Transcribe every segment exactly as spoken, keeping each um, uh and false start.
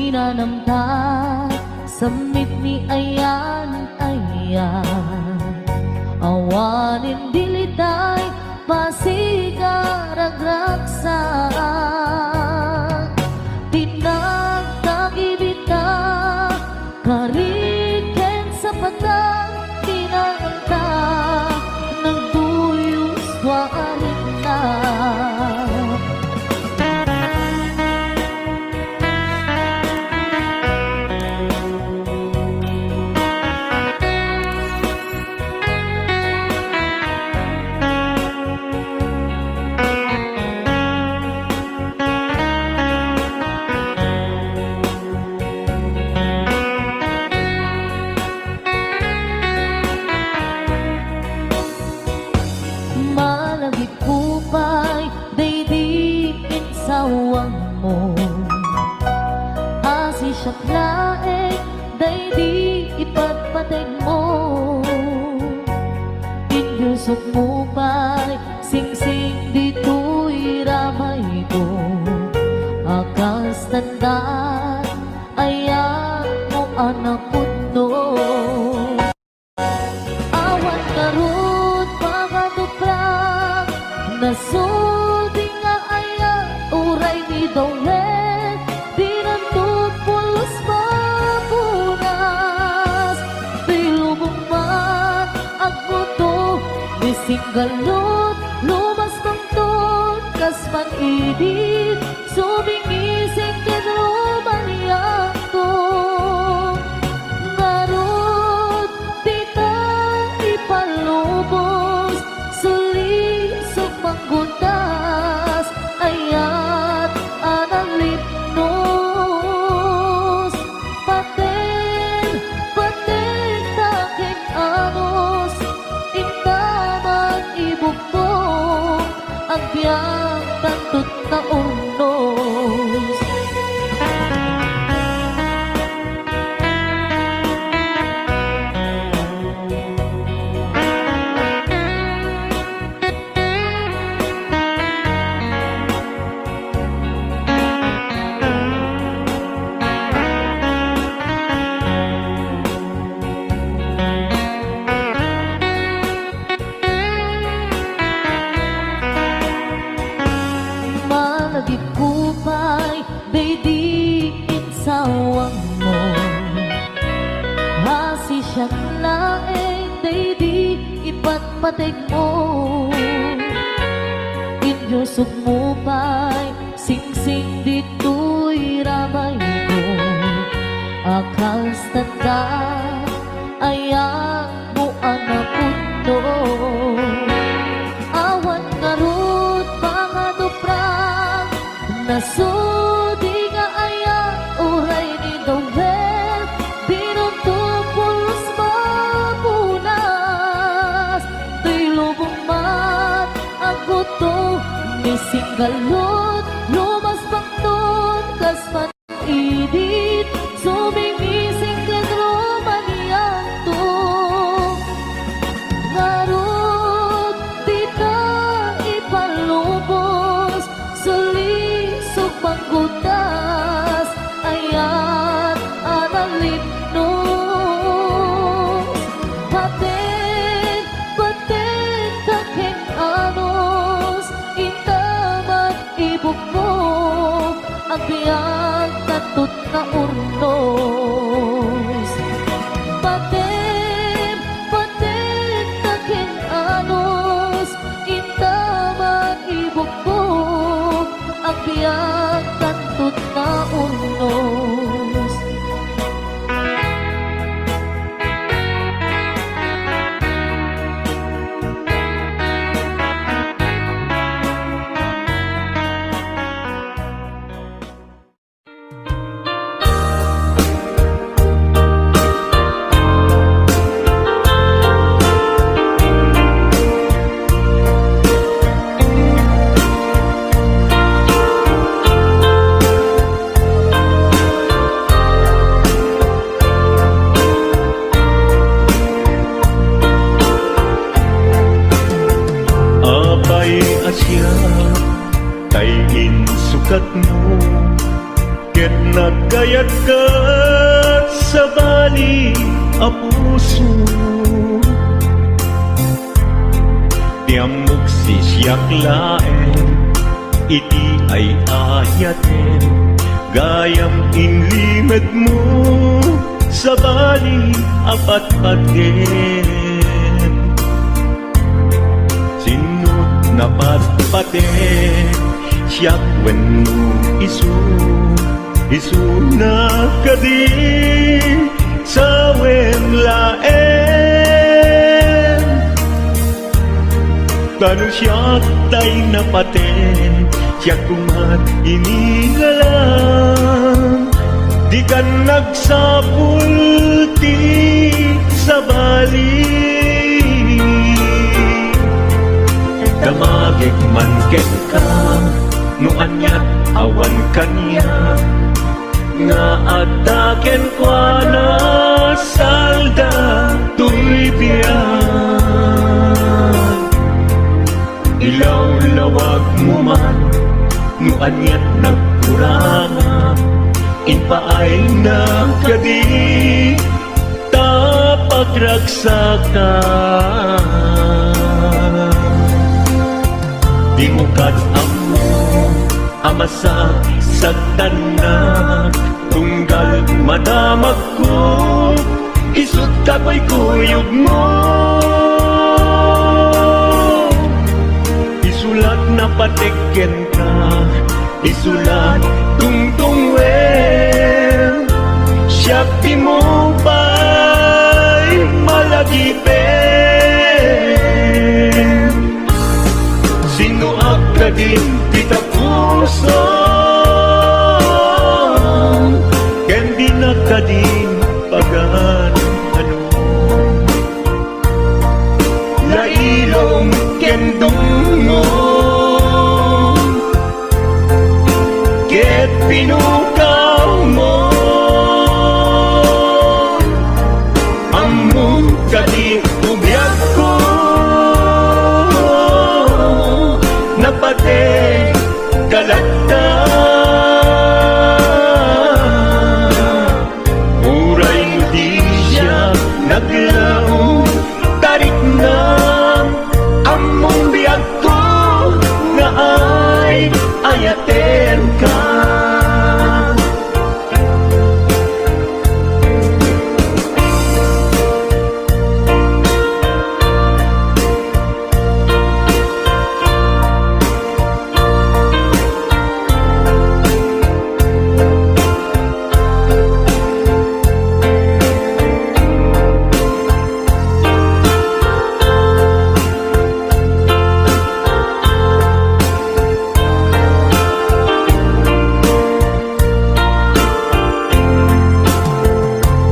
Nanamta, sammit ni ayan-ayan. Awanen dilitay, pasiga ragragsak. Tinagtagibita, kari ken sapatan, tinangta, nagduyos warinna. Malagipko pay daydi insawangmo, asisiak laeng daydi ipatpategmo. Inyusokmo pay singsing ditoy ramayko, a kas tandan, ayanmo a napudno. Awan ngarud makatuprak, nasudi nga ayat, uray ni Dawed, dinanto pulos mapunas. Ti lubong man, agbuto, ni singgalot, lumasbangton, kas man idi, sumingising ken rumaniangto. Ngarud, dita ipalubos, sulisog manggutas, ayat a nalipnos. Paten, paten ta ken anus, inta man ibukbok, agbiag tanto naurnos. Malagipko pay daydi insawangmo, asisiak laeng daydi ipatpategmo. Inyusokmo pay singsing ditoy ramayko, a kas tandan, ayanmo a napudno. Awan ngarud makatuprak, nasudi nga ayat, uray ni Dawed, dinanto pulos mapunas. Ti lubong man, agbuto, ni singgalot, lumasbangton, kas man idi, sumingising ken rumaniangto. Ngarud, dita ipalubos, sulisog manggutas, ayat a nalipnos. Paten, paten ta ken anus, inta man ibukbok, agbiag tanto naurnos. Paten, paten ta ken anus, inta man ibukbok, agbiag tanto naurnos. Ket nagkayatkat sabali a puso. Ti ammok sisiak laeng iti ay-ayatem, gayam inlimedmo sabali a patpatem. Sinno napatpatem, siak wenno isu? Isuna kadi sawen laeng. Ta no siak tay napaten, siak koma ti inilalang. Dikan nagsapul ti sabali. Damagek man kenka, no aniat awan kaniak, nga adda kenkuana salda toy biag. Ilawlawagmo man no aniat nagkurangak, impaayna kadi ta pagragsakak. Dimo kad ammo a masagsagtannak, tunggal madamagko, isut' ta kuykuyogmo. Isulat napatek kenka, isulat tungtungwen, siak dimo pay malagipen. Sinnoak kadin ti tapusom, ken dinak kadin pagan-anom. Lailom ken dungngom, ket pinukawmo. Ammom kadi ti biagko, napatek ka latta. Uray no di siak naglaom, tariknam, ammom biagko nga ay-ayatenka.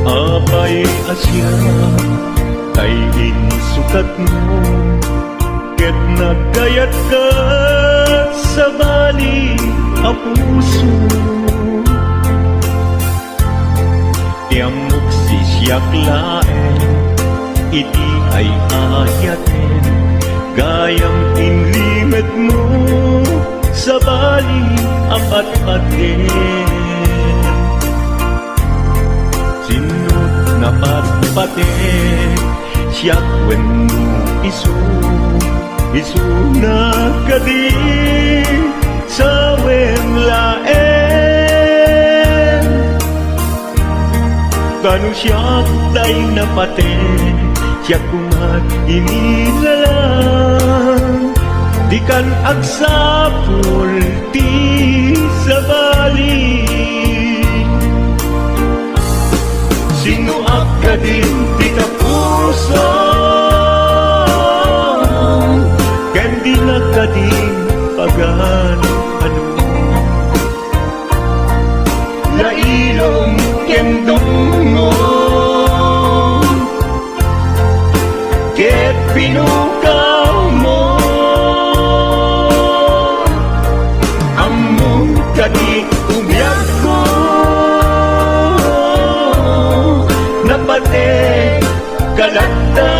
Apay a siak tay insukatmo, ket nagkayatkat sabali a puso. Ti ammok sisiak laeng iti ay-ayatem, gayam inlimedmo sabali a patpatem. Sinno napatpatem, siak wenno isu? Isuna kadi sawen laeng. Ta no siak tay napaten, siak koma ti inilalang. Dikan agsapul ti sabali. Sinnoak kadin ti tapusom, ken dinak kadin pagan-anom. Lailom ken dungngom, ket pinukawmo. Ammom kadi ti biagko, napatek ka latta.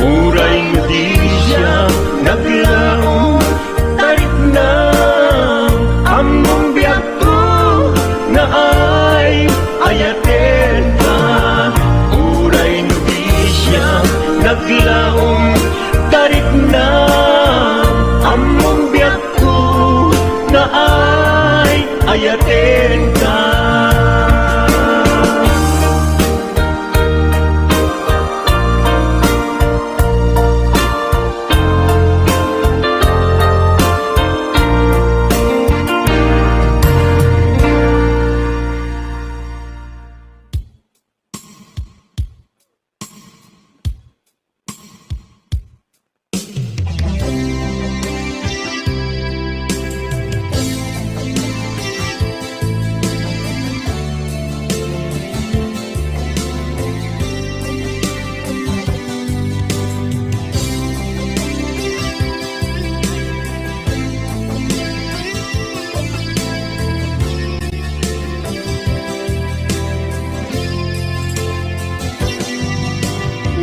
Uray no di siak naglaom, tariknam, Ayatenka.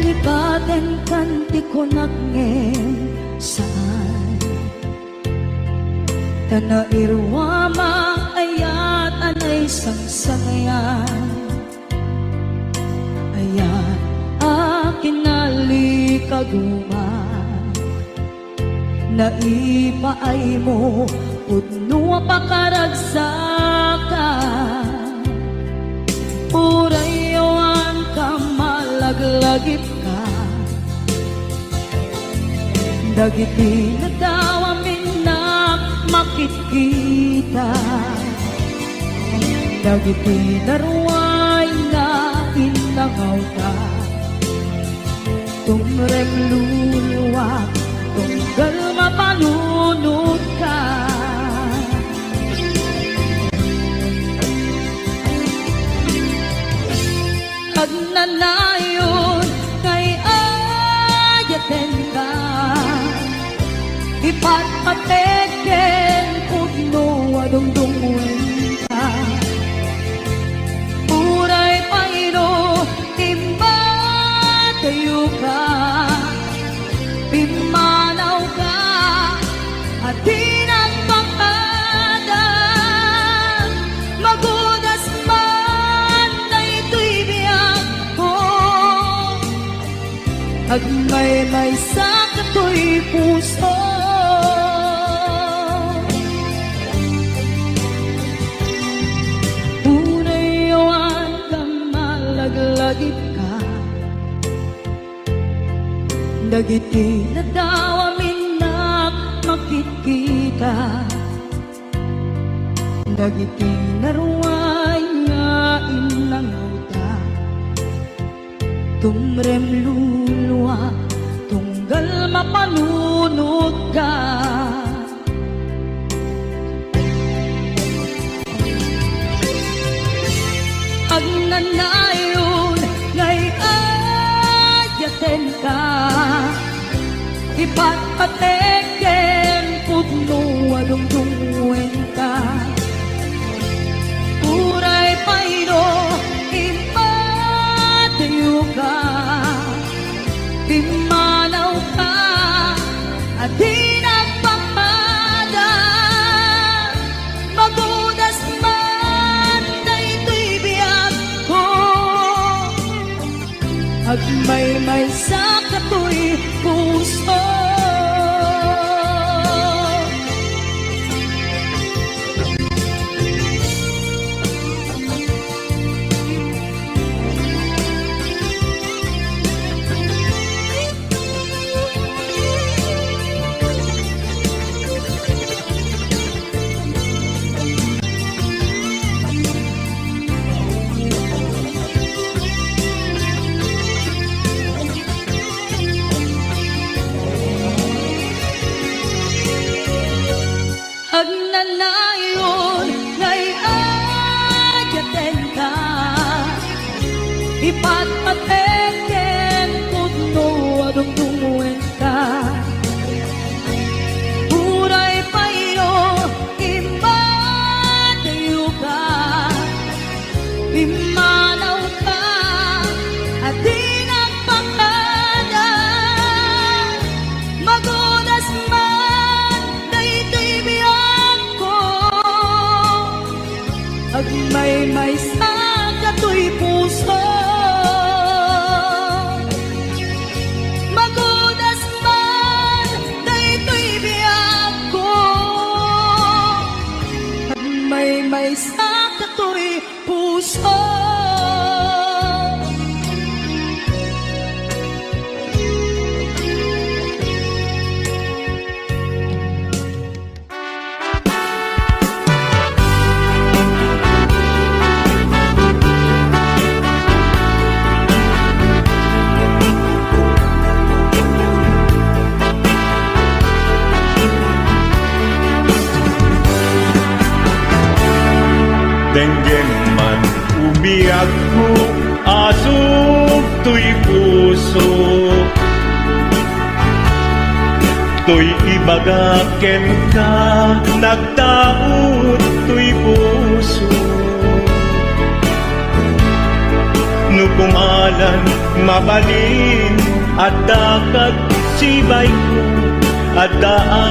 Lipatenkan ti kunak ngem saan. Ta nairuamang ayat a naisangsangayan. Ayat a kinalikaguma. Naipaaymo pudno a pakaragsakan. Uray awan ka malaglagipka. Dagiti nadawam innak makitkita. Dagiti naruay nga innangawka. Tumrem luluak, tunggal mapanunotka. Agnanayon nga ay-ayatenka. Ipatpatek ken pudno a dungdungngoenka. Uray pay no imbadayoka, pimmanawka a di nagpakada. Magudas man daytoy biagko, agmaymaysa katoy puso. Uray awan ka malaglagipka. Dagiti nadawam innak makitkita. Dagiti naruay nga innangawta. Tumrem luluak, tunggal mapanunotka. Agnanayon nga ay-ayatenka. Ipatpatek ken pudno a dungdungngoenka. Uray pay no imbadayoka, pimmanawka a di nagpakada. Magudas man daytoy biagko, agmaymaysa katoy puso. Agnanayon nga ay-ayatenka. Ipatpatek ken pudno a dungdungngoenka. Uray pay no imbadayoka, pimmanawka a di nagpakada. Magudas man daytoy biagko, agmaymaysa katoy puso. Denggem man, o biagko, asuk toy puso. Toy ibagak kenka, nagtaud toy puso. No kumalan, mabalin, adda kadsibayko, adda a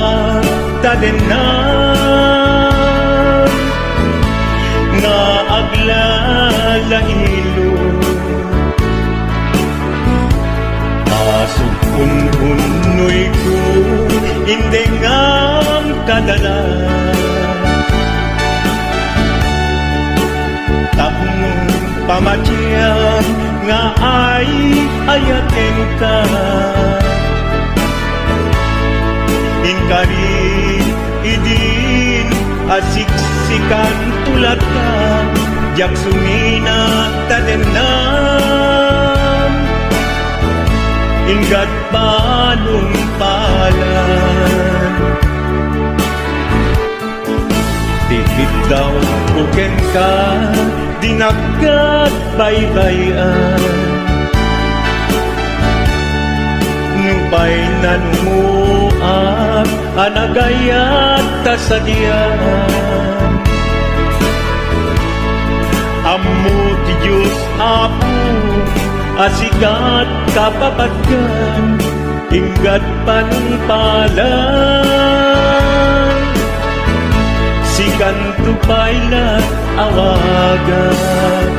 tadennan nga aglalahilo. Asuk ununnoyko, indengam kadalan. Tapno pamatiam nga ay-ayatenka. Inkari idin a siksikanto latta, diak sumina tadennan. Inggat panungpalan. Ti biddawko kenka, di nagkatbaybay-an. Nupay nanumoak a nagayat ta sadian. Ammo ti Dios, Apo, a sikat kapapadkan, inggat panungpalan. Sikanto pay la awagan.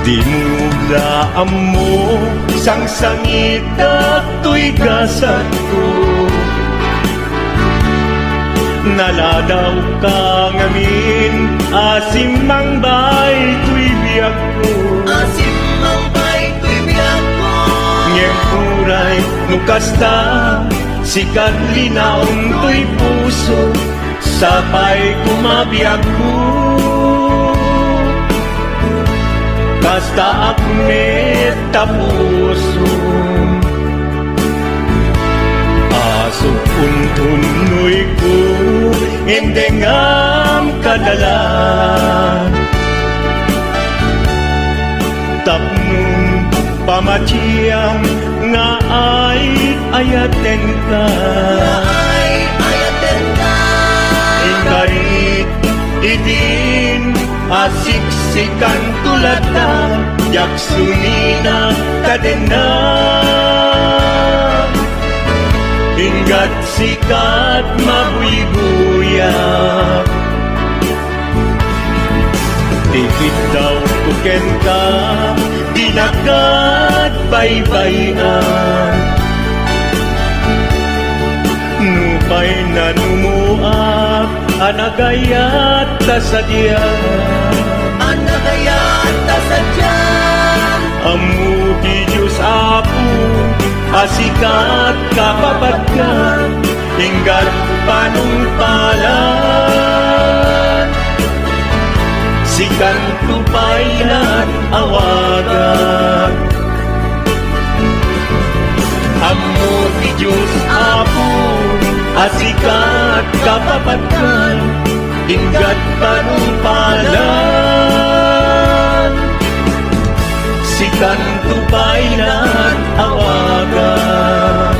Dimo la ammo, sangsangitak toy gasatko. Naladawka ngamin a simmangbay toy biagko. A simmangbay toy biagko. Ngem uray no kasta, sikat linaong toy puso, sapay koma biagko. Kastaak met ta puso. Asuk ununnoyko, indengam kadalan. Tapno pamatiam nga ay-ayatenka. Nga ay-ayatenka. Inkari idin a siksikanto latta, diak sumina tadennan. Inggat sikat mabuybuyak. Ti biddawko kenka, di nagkatbaybay-an. Nupay nanumoak a nagayat ta sadian. A nagayat ta sadian. Ammo ti Dios, Apo, a sikat kapapadkan, inggat panungpalan. Sikanto pay la awagan. Ammo ti Dios, Apo, a sikat kapapadkan, inggat panungpalan. Sikanto pay la awagan.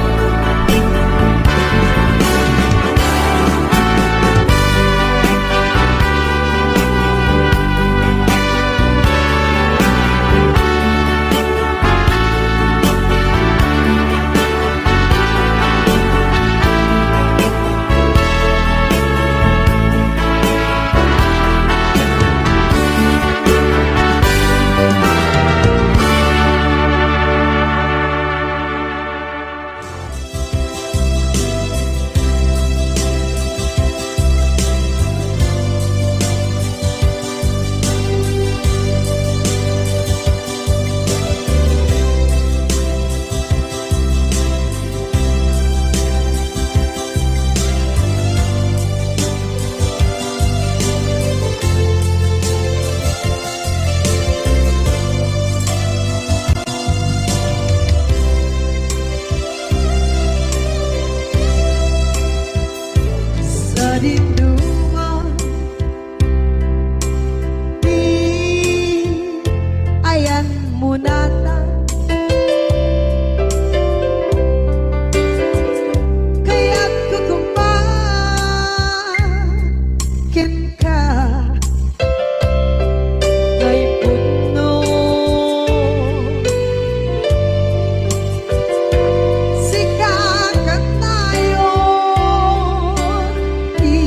Nata, kayatko koma kenka, ngay pudno. Sika kanayon ti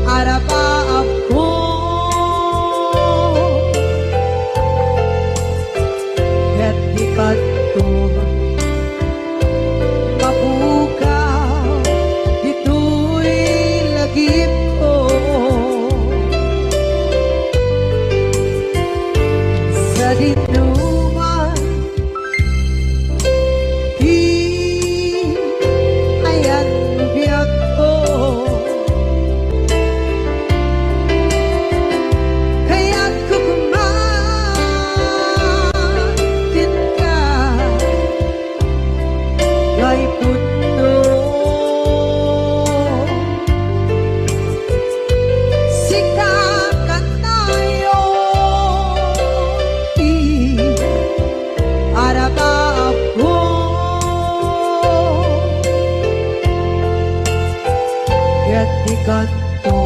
arabaabko. Ket di kanto mapukaw ditoy lagipko. Sadinoman ti ayan biagko. Kayatko koma kenka, ngay pudno. Sika kanayon ti arabaabko. Ket di kanto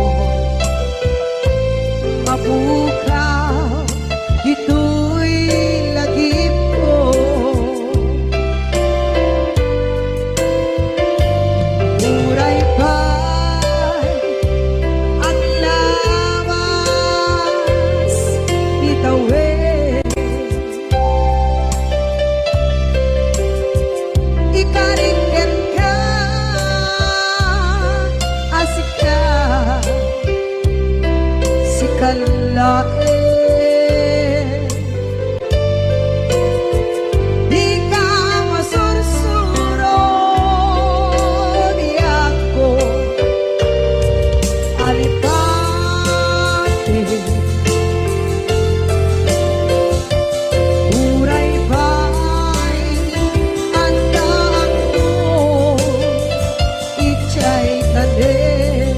mapukaw ditoy lagipko. Uray pay aglabas ti tawen, ikarik kenka a sika, sika laeng. Dika masursuro, biagko, alipati. Uray pay addaakto idiay tanem.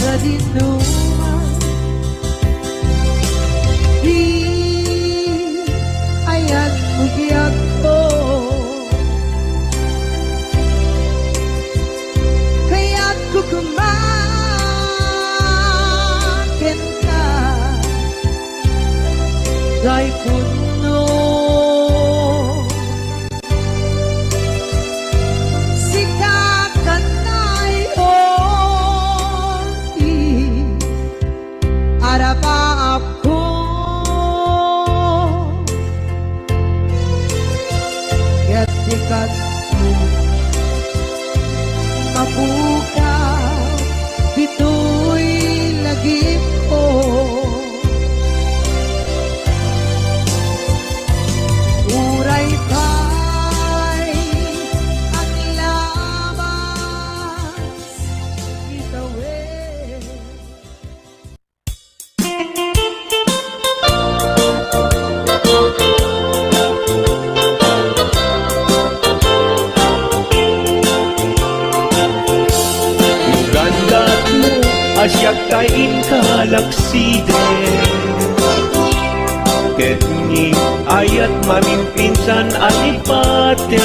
Sadinoman ti ayan biagko. Kayatko koma kenka, ngay pudno. Sika kanayon ti arabaabko. Ket di kanto mapukaw ditoy lagipko. Uray pay aglabas ti tawen. Ranggakmo a siak tay inka laksiden, ket ni ayat maminpinsan a lipatem.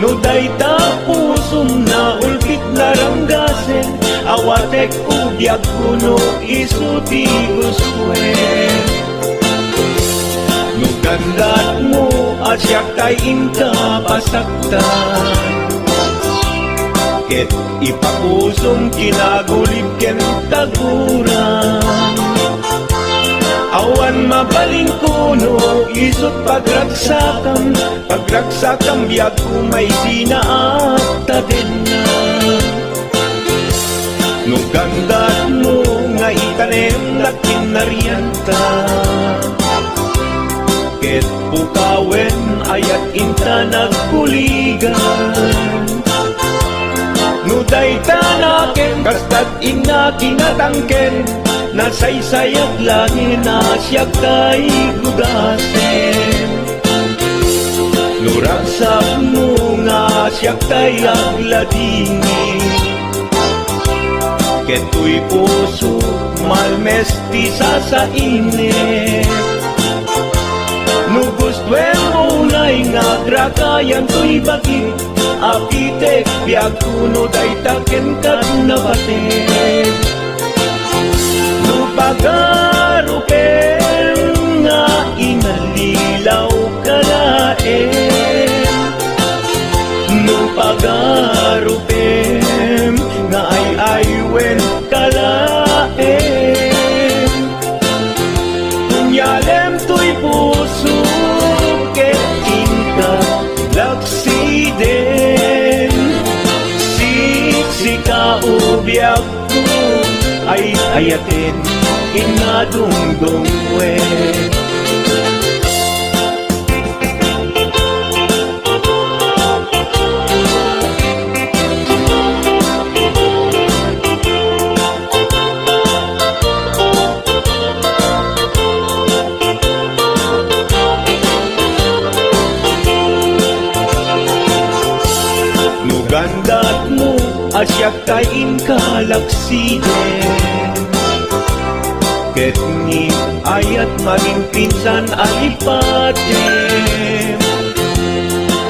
No dayta pusom naulpitna ranggasen, awatek biagko no isu ti gustoen. No Kandatmo a siak tay inka pasaktan, ket ipapusom kinagulib ken taguram. Awan mabalinko no isut pagragsakam, pagragsakam biagko maisina a tadenna. No kandatmo nga itanem ket kinarianta, ket pukawem ayat inta nagbuligan. No dayta nakem kastat inna kinatangken, nasaysayak laeng a siak tay gudasen. No ragsakmo nga siak tay agladingit, ket toy puso malmes ti sasainit. No gustoem unay nga agragayan toy bagik, apitek biagko no dayta kenka napatik. No pagarupem nga inallilaw ka laeng, no pagarupem nga ay-aywen ka laeng, kunyalem toy puso ket inka laksiden. Siksika o biag ay-ayaten, inna dungdungwen. No kandatmo a siak tay inka laksiden, ket ni ayat maginpinsan a lipatem.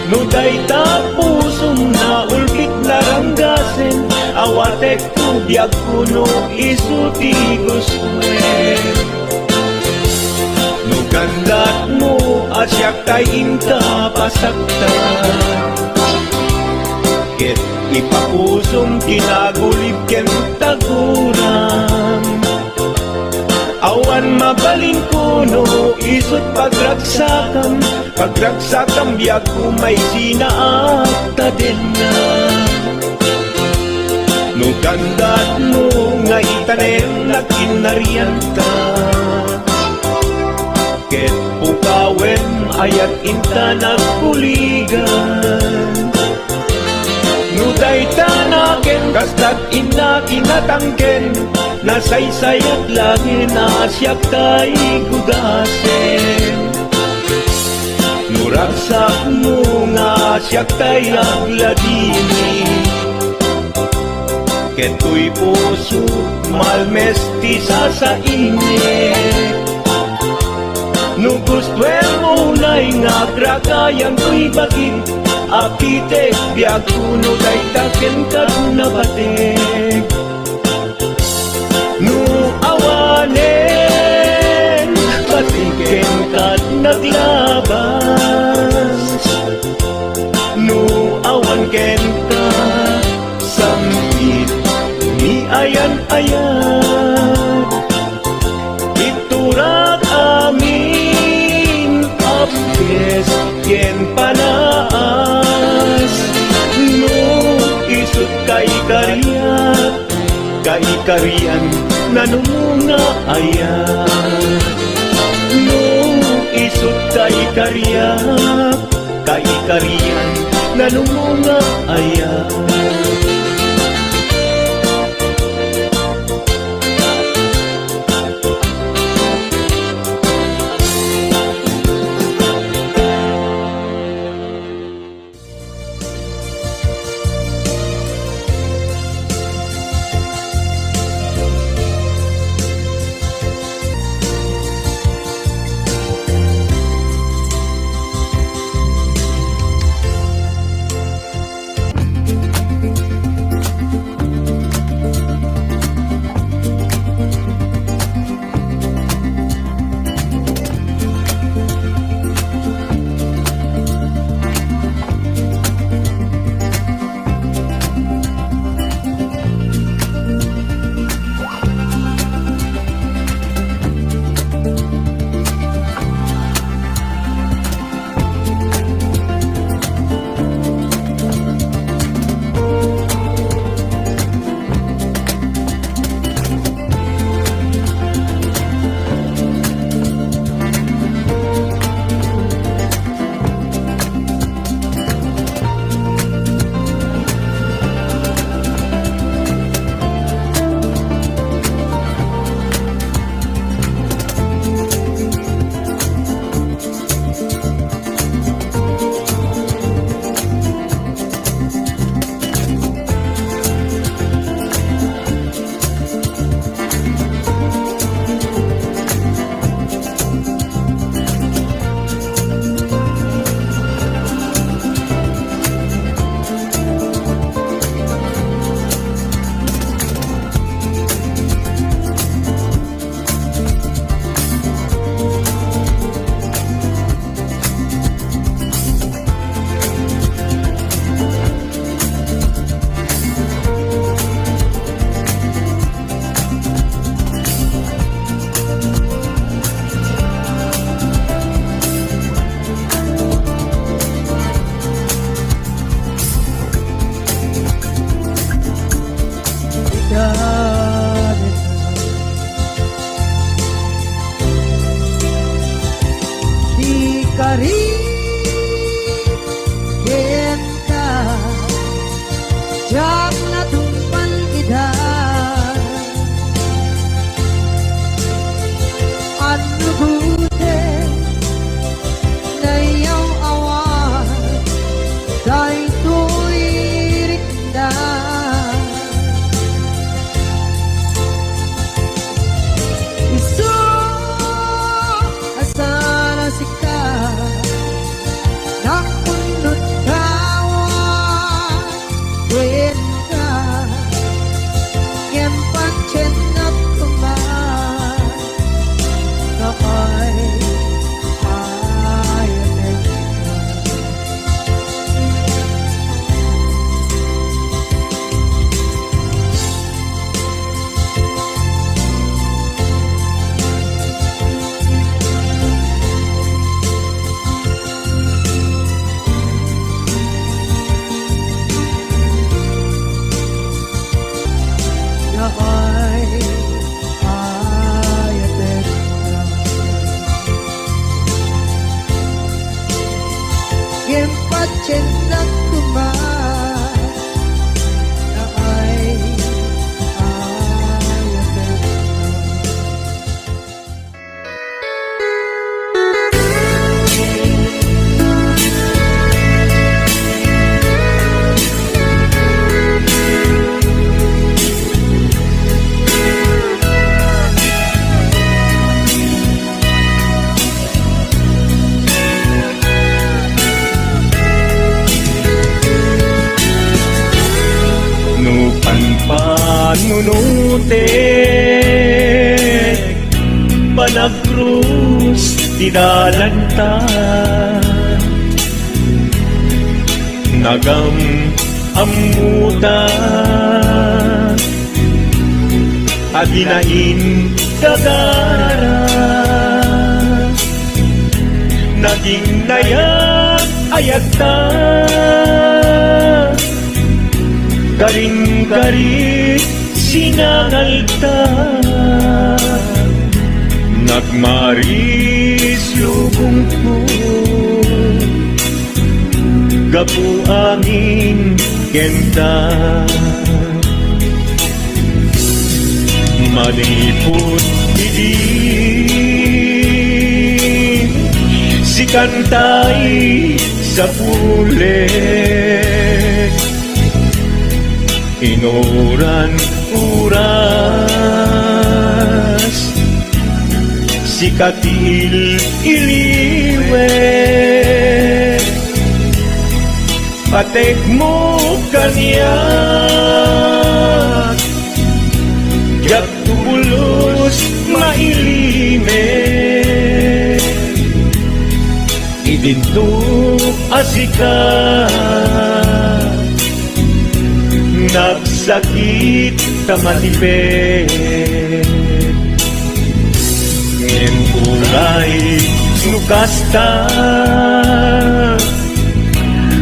No dayta pusom naulbit naranggasen, awatek no biagko no isu ti gustoem. No kandatmo a siak tay inka pasaktan, ket ipapusom kinagulib ken taguram. Awan mabalinko no isut pagragsakam, pagragsakam biagko maisina a tadenna. No kandatmo nga itanem ket kinarianta, ket pukawem ayat inta nagbuligan. No dayta nakem kastat inna kinatangken, nasaysayak laeng a siak tay gudasen. No ragsakmo nga siak tay agladingit, ket toy puso malmes ti sasainit. No gustoem unay nga agragayan toy bagik, apitek biagko no dayta kenka napatik. No awanen, batiken ket naglabas. No awan kenka, sampit ni ayan-ayan. Iturak amin, appies ken panaas. No isut kaikariak, kaikarian nanumunga aya. No isut kaikariak, kaikarian nanumunga aya. Tiennak koma, ay, ay, ay. No panpanunotek, panagkrus ti dalanta. Nagam-ammoda a dina indagara. Naging nayag-ayagta, karing-kari sinangalta. Nagmaris lubongko gapu amin kenta. Manipud idi, sikantay sapulek. Inuran oras, sika ti il-iliwek. Patekmo kaniak, diak pulos mailimek. Idinto a sika, nagsakit ta matipek. Ngem uray no kasta,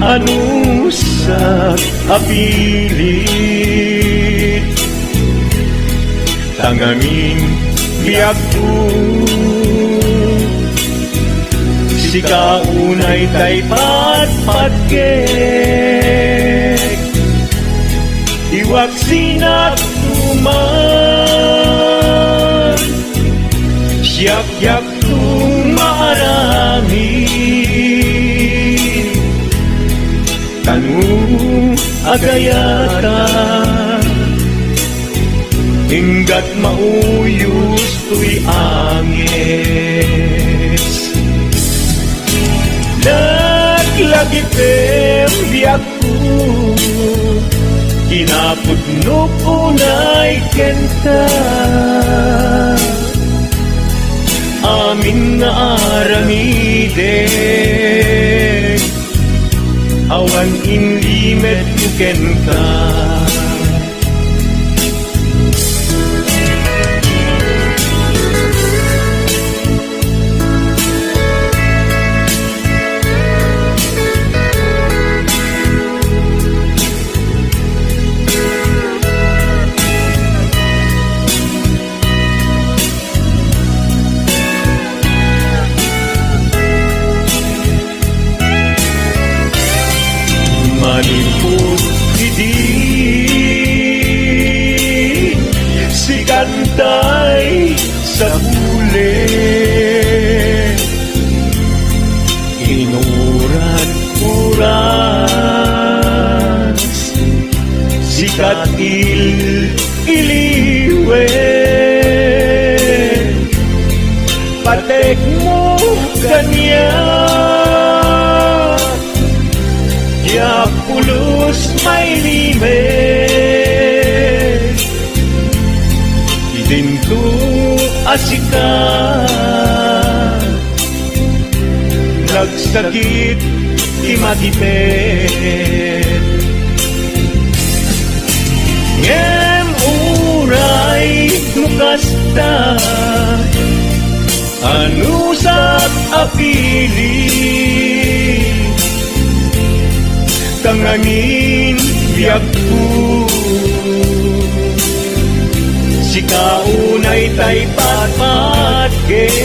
anusak a pilit. Tangamin biagko, sika unay tay patpatkek. Iwak sinak tuman, siak diak tumaaramid. Tano agayata, inggat mauyos toy anges. Naglagipem biagko, kinapudnok unay kenta. Amin nga aramidek, awan inlimetko kenka. Manipud idi, sikantay sapulek. Inuran oras, sikat il-iliwek. Patekmo kaniak, diak pulos mailimek. Idinto a sika, nagsakit ti matipek. Ngem uray no kasta, anusak a pilit, tangamin biagko. Sika unay tay patpatkek.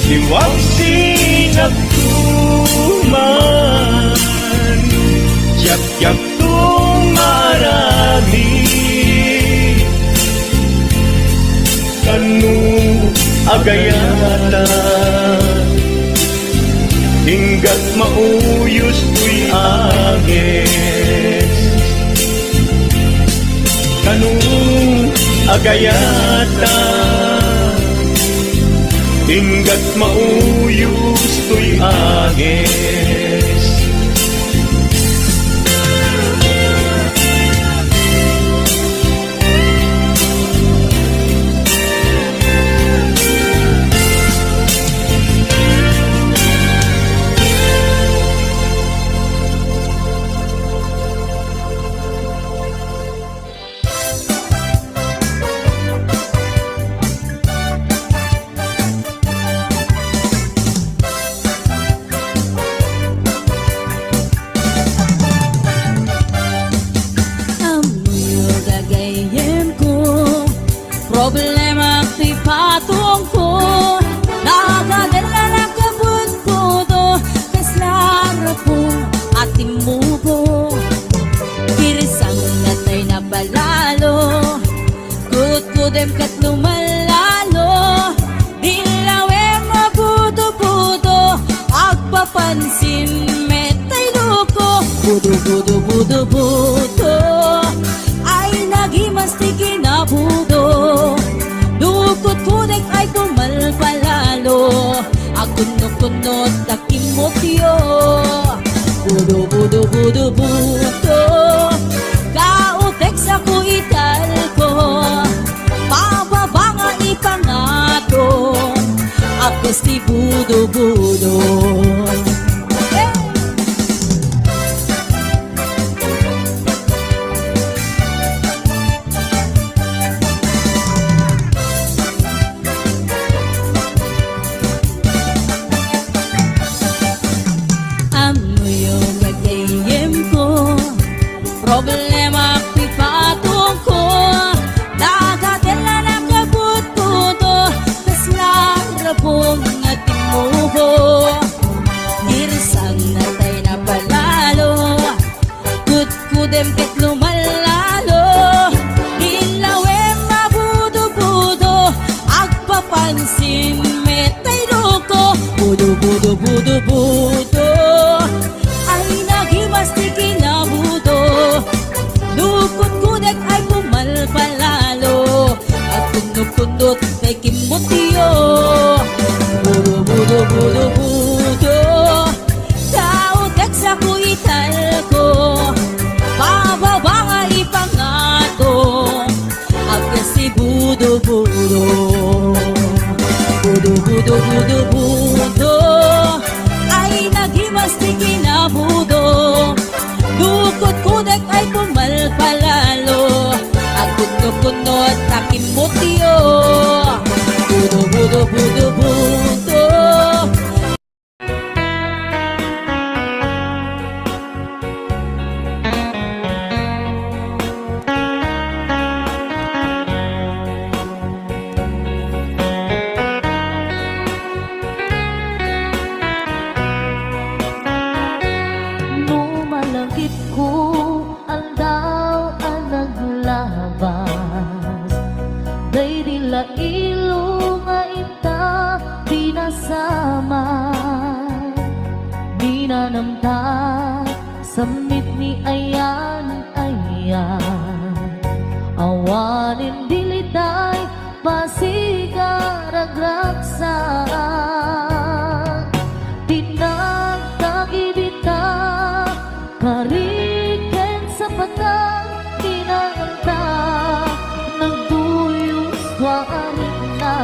Iwak sinak Agayata, inggat mauyos toy agis. Kano agayata, inggat mauyos toy agis. Ammoyo gagayyemko, problema ti patongko. Nagadella nakabudbudo, kasla rapong a timmubo. Kirisang natay napalalo, kudkudem ket lumallalo. Dilawem a budo-budo, agpapansin met tay loko. Budo-budo, budo-budo, ay nagimas ti kinabudo. Lukot kudek ay pumalpalalo, agkunno-kunno ta kimmotyo. Budo-budo, budo-budo, kautek sako italko. Pababa nga ipangato, apos ti budo-budo. Ammoyo gagayyemko, problema ti patongko. Nagadella nakabudbudo, kasla rapong a timmubo. Kirisang natay napalalo, kudkudem ket lumallalo. Dilawem a budo-budo, agpapansin met tay loko. Budo-budo, budo-budo, ay nagimas ti kinabudo. Lukot kudek ay pumalpalalo, agkunno-kunno tay kimmotyo. Budo-budo, budo-budo, kautek sako italko. Pababa nga ipangato, apos ti budo-budo. Budo-budo, budo-budo, ay nagimas ti kinabudo. Lukot kudek ay pumalpalalo, agkunno-kunno ta kimmotyo. Budo-budo, budo-budo. No malagipko, aldaw a naglabas, daydi la ilo nga inta pinasamak. Minanamtak, sammit ni ayan-ayan, awanen dilitay, pasigar, agragsak. Tinagtagibita, kari ken sapatan, kinanta, nagduyos tua a rikna.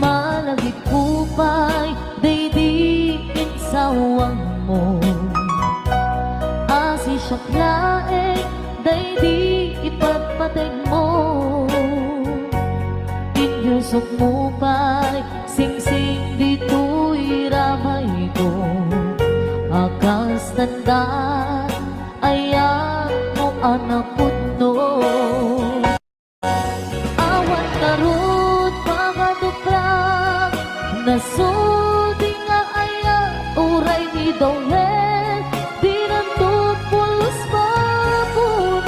Malagipko pay daydi insawangmo, asisiak laeng daydi ipatpategmo. Inyusokmo pay singsing ditoy Kastanda, ayatmo a napudno. Awan ngarud pakaduplang, nasudi nga ayat uray ni Dawel, dinanto pulos mapunas.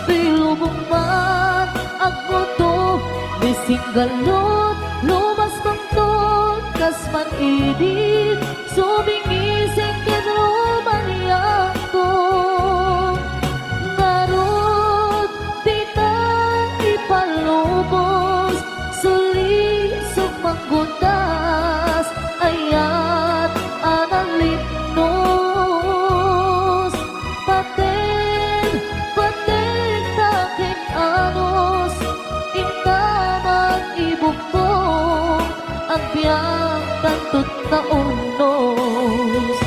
Ti lubong man agguto, ni singgalot, lumas bangton, kas man idi, sumingising ken rumaniangto. Ngarud, dita ipalubos, sulisog manggutas, ayat a nalipnos. Paten, paten ta ken anus, inta man ibukbok, agbiag tantot naurnos.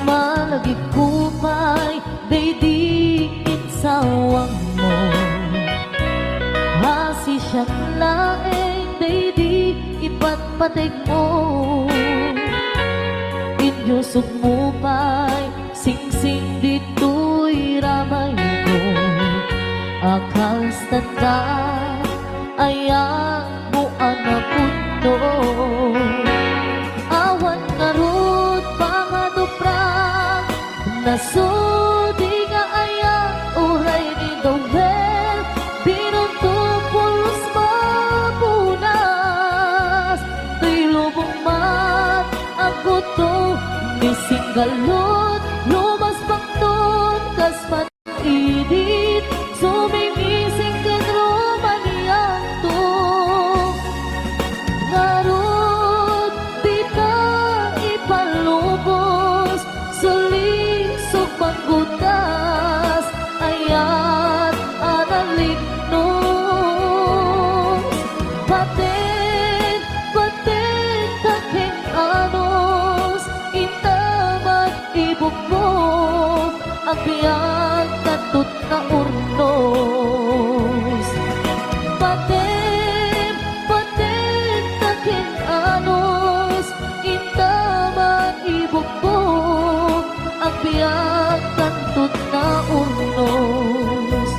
Malagipko pay daydi insawangmo. Asi siak laeng daydi ipatpategmo. Inyusogmo pay singsing ditoy ramayko. A kasta ta ayatmo a napudno. Awan ngarud pakaduplang, nasudi nga ayat uray ni Dawel, dinanto pulos mapunas. Ti lubong man agguto, ni singgalot, lumas bangton, kas man idit, sumingising ken rumaniangto. Ngarud, dita ipalubos, sulisog manggutas, ayat a nalipnos. Paten, paten ta ken anus, inta man ibukbok, agbiag tantot naurnos. Paten, paten ta ken anus, inta man ibukbok, agbiag tantot naurnos.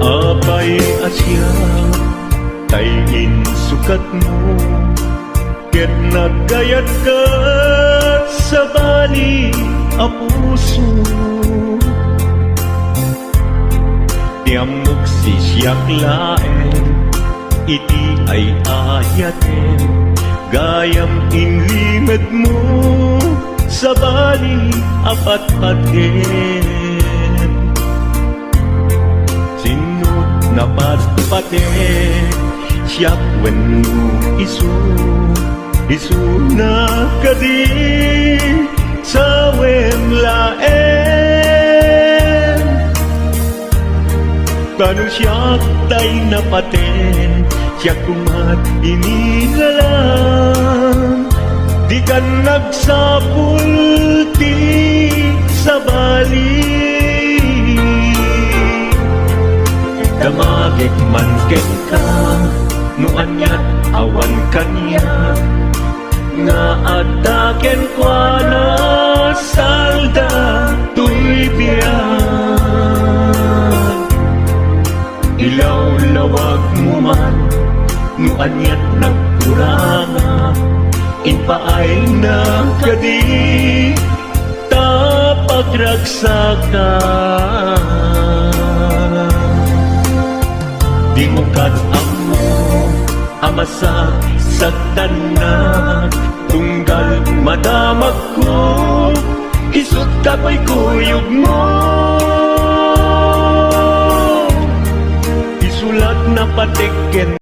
Apay a siak tay insukatmo, ket nagkayat ket sabali a puso. Ti ammok, sisiak laeng iti ay-ayatem, gayam inlimedmo, sabali a patpatgem. Sinno napatpatek, siak wenno isu? Isuna kadi sawem laeng. Ta no siak tay napaten, siak koma ti inalam. Dikan nagsapul ti sabali. Damagek man kenka, no aniat awan kaniak, nga adda kenkuana salda toy biag. Ilawlawagmo man No aniat nagkurangak, impaayna kadi ta pagragsaka. Dimo kad ammo a masaksaktannak, tunggal madamakko, isut' kakuykuyogmo. Isulat na patik ken